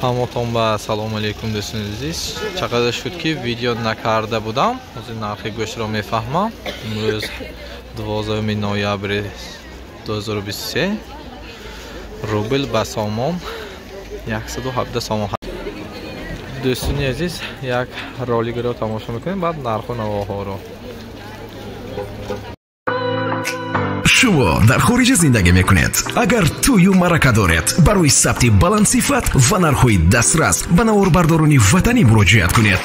Ҳамотон ба салому алейкум, дӯстони азиз. Чақадар шуд, ки видео накарда будам. Ҳозир нархи гӯштро мефаҳмам. Имрӯз 12 ноябри 2023, рубл ба сомон 117 сомон. Дӯстони азиз, як роликро тамошо мекунем, баъд нарху навоҳоро. Шумо дар хориҷа зиндагӣ мекунед. Агар тӯю маърака доред, барои сабти баландсифат ва нархҳои дастрас ба наворбардорони ватанӣ муроҷиат кунед.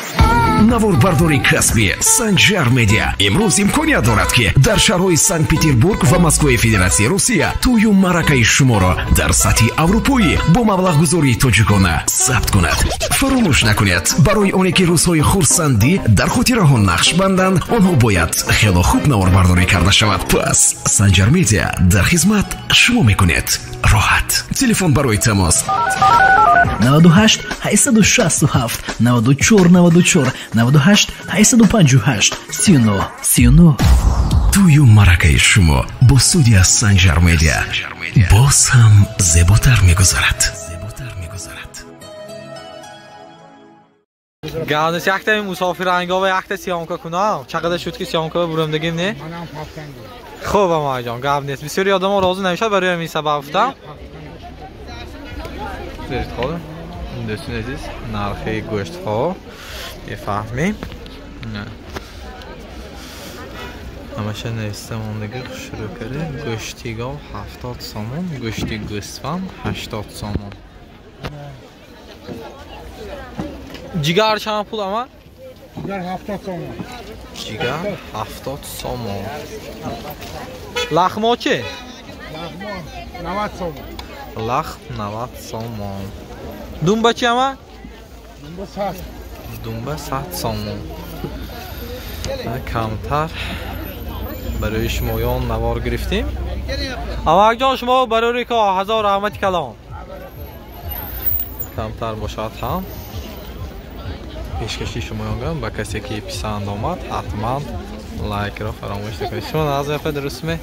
Наворбардори касбӣ Санҷар Медиа имрӯз имконият дорад, ки дар шаҳрҳои Санкт Петербург ва Москваи Федератсияи Русия тӯю маъракаи шуморо дар сатҳи аврупоӣ бо маблағгузории тоҷикона сабт кунад. Фаромӯш накунед, барои оне ки рӯзҳои хурсандӣ дар хотираҳо нақш банданд, онҳо бояд хело хуб наворбардорӣ карда шавад. Пас Санҷар Медиа дар хизмат шумо мекунед роҳат. Телефон барои тамос 98 867 94 94 98 858 39 39. Тӯю маъракаи шумо бо студия Санҷар Медиа боз ҳам зеботар мегузарад. Гавнес, якта мусофирангова, якта съёмка кунам. Чақадар шуд, ки съёмка бурамдагим, не? Хуб, амаҷон, гап нест. Бисёри одамо розӣ намешавад, барои ҳамин сабаб гуфтам. Дӯстони азиз, нархи гӯштҳо мефаҳмем. Ҳамаша нависта мондагӣ, шурӯъ кардем. Гӯшти гов 70 сомон, гӯшти гӯсфанд 80 сомон. Ҷигар чанд пул, ама? Ҷигар 70 сомон. Ҷигар 70 сомон. Лахмо чи? Лахмо 90 сомон. Лахм 90 сомон. Думба чи, ама? Думба 100. Думба 100 сомон. Камтар барои шумоён навор гирифтем. Амакҷон, шумо барори ко ҳазор раҳмати калон. Камтар бошад ҳам пешкаши шумоён гам. Ба касе ки писанд омад, ҳатман лайкро фаромӯш накунед. Шумо назм мехоҳед, дурустме?